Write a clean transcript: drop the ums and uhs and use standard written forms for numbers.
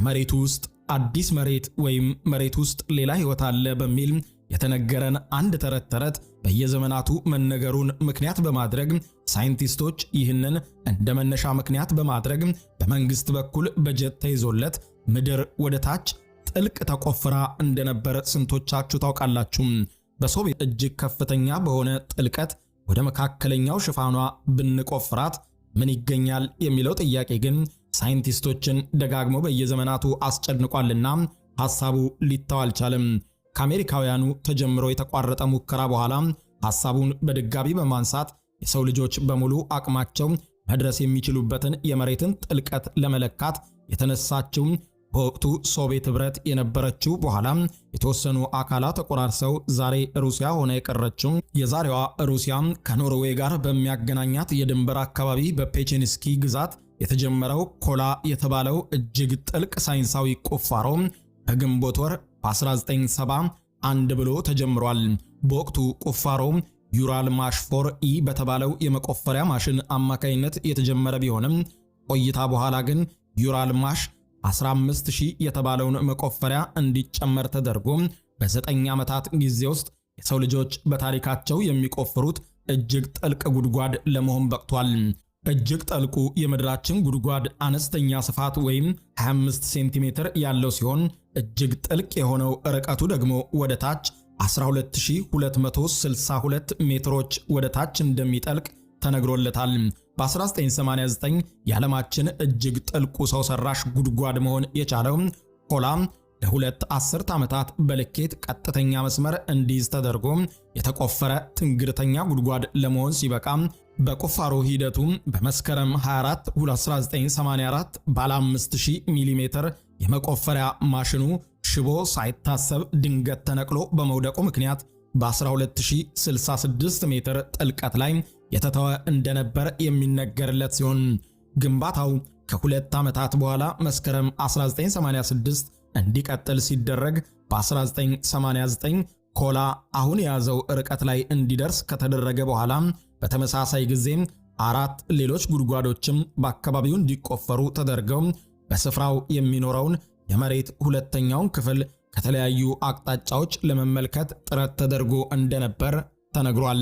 ከመሬቱ ውስጥ አዲስ መሬት ወይም መሬት ውስጥ ሌላ ሕይወት አለ በሚል የተነገረን አንድ ተረት ተረት በየዘመናቱ መነገሩን ምክንያት በማድረግ፣ ሳይንቲስቶች ይህንን እንደ መነሻ ምክንያት በማድረግ በመንግስት በኩል በጀት ተይዞለት ምድር ወደ ታች ጥልቅ ተቆፍራ እንደነበር ስንቶቻችሁ ታውቃላችሁ? በሶቪየት እጅግ ከፍተኛ በሆነ ጥልቀት ወደ መካከለኛው ሽፋኗ ብንቆፍራት ምን ይገኛል የሚለው ጥያቄ ግን ሳይንቲስቶችን ደጋግሞ በየዘመናቱ አስጨንቋልና ሐሳቡ ሊተው አልቻለም። ከአሜሪካውያኑ ተጀምሮ የተቋረጠ ሙከራ በኋላ ሐሳቡን በድጋሚ በማንሳት የሰው ልጆች በሙሉ አቅማቸው መድረስ የሚችሉበትን የመሬትን ጥልቀት ለመለካት የተነሳችው በወቅቱ ሶቪየት ኅብረት የነበረችው፣ በኋላ የተወሰኑ አካላት ተቆራርሰው ዛሬ ሩሲያ ሆና የቀረችው የዛሬዋ ሩሲያ ከኖርዌይ ጋር በሚያገናኛት የድንበር አካባቢ በፔቼንስኪ ግዛት የተጀመረው ኮላ የተባለው እጅግ ጥልቅ ሳይንሳዊ ቁፋሮ በግንቦት ወር በ1970 አንድ ብሎ ተጀምሯል። በወቅቱ ቁፋሮ ዩራል ማሽ 4E በተባለው የመቆፈሪያ ማሽን አማካይነት የተጀመረ ቢሆንም፣ ቆይታ በኋላ ግን ዩራል ማሽ 15000 የተባለውን መቆፈሪያ እንዲጨመር ተደርጎ በ9 ዓመታት ጊዜ ውስጥ የሰው ልጆች በታሪካቸው የሚቆፍሩት እጅግ ጥልቅ ጉድጓድ ለመሆን በቅቷል። እጅግ ጥልቁ የምድራችን ጉድጓድ አነስተኛ ስፋት ወይም 25 ሴንቲሜትር ያለው ሲሆን፣ እጅግ ጥልቅ የሆነው ርቀቱ ደግሞ ወደ ታች 12262 ሜትሮች ወደ ታች እንደሚጠልቅ ተነግሮለታል። በ1989 የዓለማችን እጅግ ጥልቁ ሰው ሰራሽ ጉድጓድ መሆን የቻለው ኮላ ለሁለት አስርት ዓመታት በልኬት ቀጥተኛ መስመር እንዲይዝ ተደርጎ የተቆፈረ ትንግርተኛ ጉድጓድ ለመሆን ሲበቃ፣ በቁፋሮ ሂደቱ በመስከረም 24 1984 ባለ 5000 ሚሜ የመቆፈሪያ ማሽኑ ሽቦ ሳይታሰብ ድንገት ተነቅሎ በመውደቁ ምክንያት በ12066 ሜትር ጥልቀት ላይ የተተወ እንደነበር የሚነገርለት ሲሆን፣ ግንባታው ከ2 ዓመታት በኋላ መስከረም 1986 እንዲቀጥል ሲደረግ፣ በ1989 ኮላ አሁን የያዘው ርቀት ላይ እንዲደርስ ከተደረገ በኋላ በተመሳሳይ ጊዜ አራት ሌሎች ጉድጓዶችም በአካባቢው እንዲቆፈሩ ተደርገው በስፍራው የሚኖረውን የመሬት ሁለተኛውን ክፍል ከተለያዩ አቅጣጫዎች ለመመልከት ጥረት ተደርጎ እንደነበር ተነግሯል።